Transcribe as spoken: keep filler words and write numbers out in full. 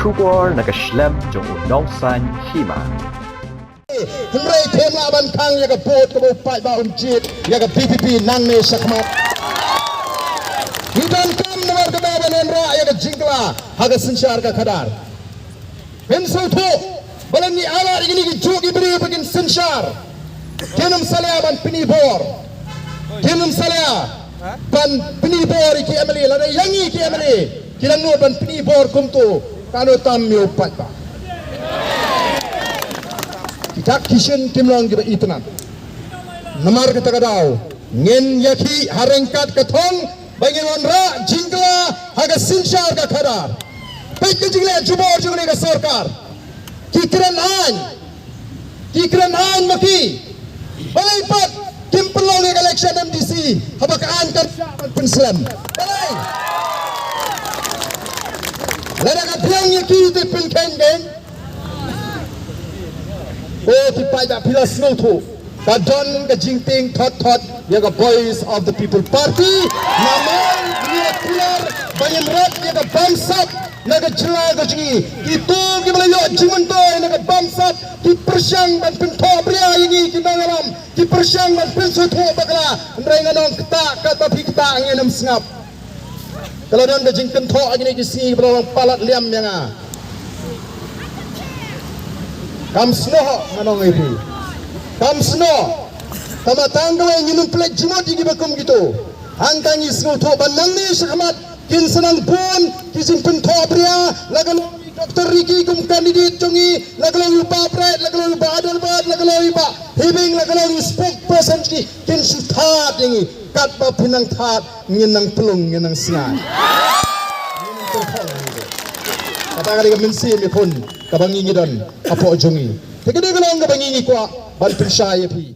Khubor na ka shlem jong u Nongsaiñ Hima. Hynrei them lah ban khang ïa ka vote kaba u paidbah un jied ïa ka VPP nangne shakhmat. Ngi donkam namar kaba ban wanrah ïa ka jingkylla ha ka synshar ka khadar. Phin sngewthuh ba lada ngi ailad ïa kine ki juh ki briew ba kin synshar, kin ym salia ban pyni bor. Kin ym salia ban pyni bor ïa ki MLA. Lada ïa ngi ki MLA ki dang nud ban pyni bor kumto, katno tam ïa u paidbah. Ki dak ki shin kim long kiba itynnad. Namar kata ka daw ngin ïakhih ha ryngkat ka thong ba ngin wanrah jingkylla ha ka synshar ka khadar. Peit ka jingleh jubor jong kane ka sorkar. Ki kren aiñ, ki kren aiñ ma ki. Balei pat kim pynlong ïa ka election MDC haba ka aiñ kan shah ban pynslem? Balei? Lada ka biang ïa ki te pynkheiñ kein. Ko ki paidbah, phi la sngewthuh, ka don ka jingtieng thot thot ïa ka Voice of the People Party. Namar ngi la kular ba ngin rat ïa ka bamsap na ka jylla ka jong ngi. Kito kiba la ïoh jingmyntoi na ka bamsap ki pyrshang ban pynthohbria ïa ngi ki nongïalam, ki pyrshang ban pynsngewthuh bakla. Hynrei ngan ong kata, katba phi kata ngin ym sngap. Ka la don ka jingkynthoh ha kine ki sngi ba la long palat liam ïa nga. Kam snoh, ngan ong ïa phi. Kam snoh. Kaba tang kawei, ngin ym pynleit jingmut ïa kiba kum kito. Hangta ngi sngewthuh ba nangne shakhmat kin sa nang bun ki jingpynthohbria, la ka long i Doctor Ricky kum candidate jong ngi, la ka long i Bah Bright, la ka long i Bah Adelbert, la ka long i Bah Hibing, la ka long i spokesperson jong ngi, kin shu thad ïa ngi. Katba phin nang thad, ngin nang pynlong, ngin nang sngaid. Kata ka dei ka mynsiem ïakhun kaba ngi ngi don hapoh jong ngi. Te ka dei ka long kaba ngi ngi kwah ban pynshai ïa phi.